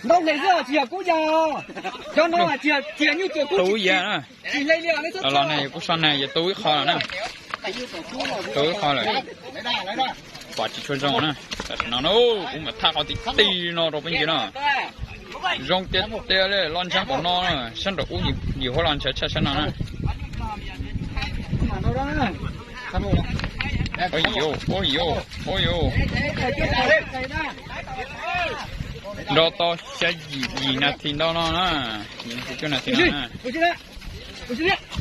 Ntau hle xwb tsis yog kub yas. Cov no tsis yog nyuj tuam kub tsis yas na. Los los ne, kuv so ne, yog tu ib qho lawm na. Tu ib qho lawm. Pom tsis tshua zoo na. Tam sim no na, kuv mam thaj qhov tim ti no rau peb nce no. Zoo tiag tiag li, los ntshav npaum no, sab nraum ub yim huab los ntshav tshaj sab no na. Ua yuv, ua yuv, ua yuv. Nrau tau xya yim, yim nas this ntau no na. Yim nas this cuaj nas this no na.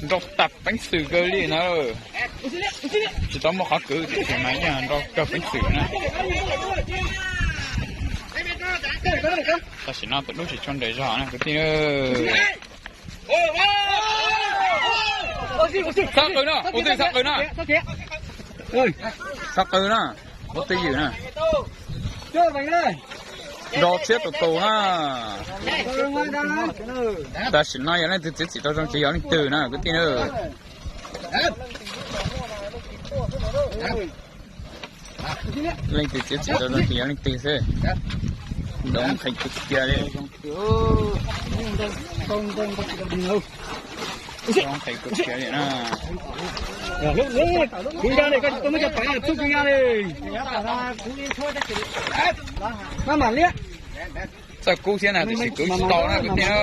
Nrau tag peev xwm kawg li na. Tsis tau muaj qhov kwv tiam sis mas yeej nrau kawg peev xwm na. Tam sim no tus dub tsis tshua nres zog na kwv tij. Xab qw na, ua twj xab qw na. Xab qw na, ua twj ywm na. Nrau tshiab tus tus na. Tam sim no yog leej twg txiav txim tau zoo ces yog leej twg na kwv tij na. Leej twg txiav txim tau zoo ces yog leej twg xwb. Ntoo qhee kawg kiag li. Ntoo qhee kawg kiag li na. Txawj kub thiab na, tiam sis kwv tsis tau na kwv tij na.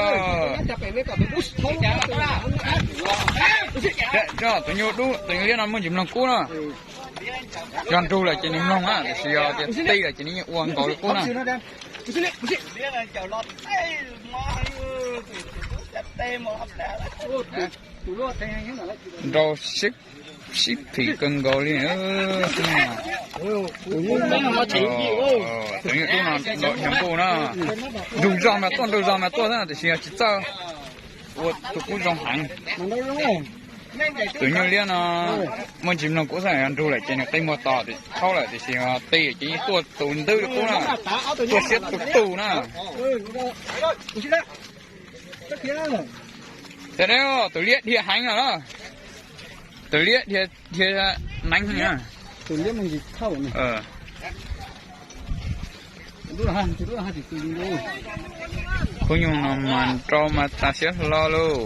Tus nyuj dub, tus nyuj liab no muaj ntsis mloog kub no. Yog nrug lawm ces nws mloog na, tiam sis yog tias ti lawm ces nws yeej ua nkaus li qub na. Nrau sib phim kawg nkaus li. Tus nyuj dub no nrau dhia nkuj na, nrug zog mas tuaj, nrug zog mas tuaj xwb tiam sis yog tsis txawj ua tus kub zoo heev. Tus nyuj liab no muaj ntsis mloog kub xwb, yog nrug lawm ces nws qi muag tos thaub lawm tiam sis ti ces yeej tuaj tus ntwb li qub na, tuaj siab tus tug na. Thiab tus liab dhia heev no na, tus liab dhia, dhia neeb heev na. Khub nyuj no mas nrau mas tas siab hlo lauj.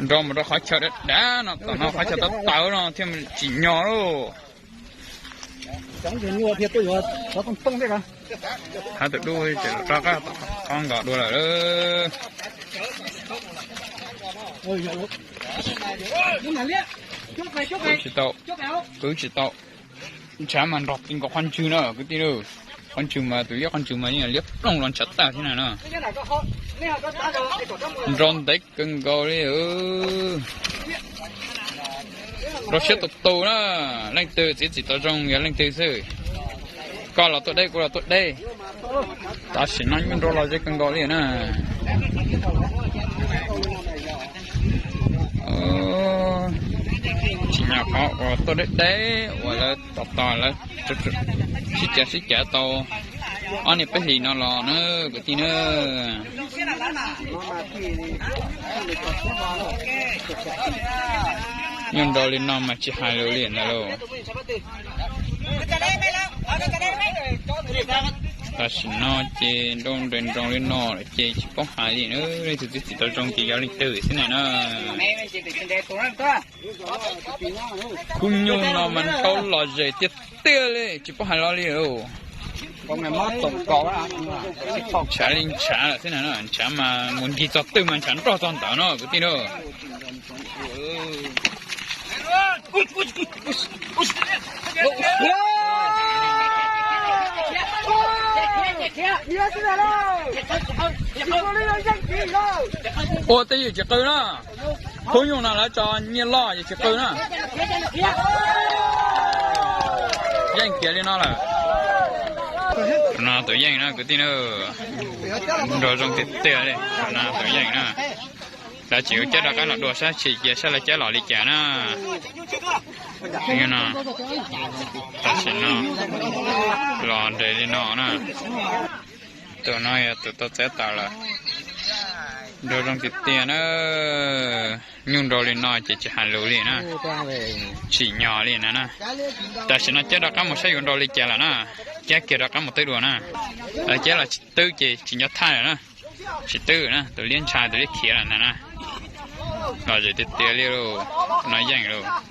Nrau mus rau qhov chaw dav dav no, tom no qhov chaw tawv tawv no thiaj tsim nyog lauj. Hab tus dub ces rov qab tom qhov nkaus dua lawm. Kwv tsis tau, kwv tsis tau. Ntshav mas nrog ti nkaus qhov ntswg na kwv tij. Qhov ntswg mas tus liab qhov ntswg mas yeej liab ploog los ntshav tag thiab na no. Nrau ntev kawg nkaus li. Nrau siab tus tus na, leej twg txiav txim tau zoo yog leej twg xwb. Koj los tuaj deb, kuv los tuaj deb. Tam sim no nyuj nrau los ze kawg nkaus li na. Tsim nyog qhov uas tuaj deb deb uas lawv tos tos lawv sib cav sib cav tau ob niag peb hlis no los na kwv tij na. Nyuj nrau li no mas tsis hais lus li ntag lauj. Tam sim no ces nrau nres nroo li no lawm ces tsis paub hais li na, leej twg txiav txim tau zoo ces yog leej twg xwb na no. Khub nyuj no mas nrau los zem tiag tiag li tsis paub hais lo li. Ntshav li ntshav lawm xwb na, ntshav mas mus nkig txog twg mas ntshav nrog txog ntawd no kwv tij na. Ua twj ywm tsis qw na. Khub nyuj no lawv tso nyiaj loj yus tsis qw na. Yeej kiag li no lawm. No tus yeej na kwv tij na. Nrau zoo tiag tiag li no tus yeej na. Lawv tseem ua cab rov qab los dua saib tshis cia saib lawv cab los li cas na. No, tam sim no los nres li no na. Tus no yog tus tau txav tawm lawm. Nrau zoo tiag tiag na. Nyuj nrau li no ces tsis hais lus li na. Tsim nyog li na na. Tam sim no cab rov qab mus saib yuav nrau li cas lawm na. Cab kiag rov qab mus twb dua na. Cab los tsis twb ces tsis nco thaj lawm na. Tsis twb na, tus liab ntshai tus liab khiav lawm ntag na. Lom zem tiag tiag li lauj. No yeej lauj.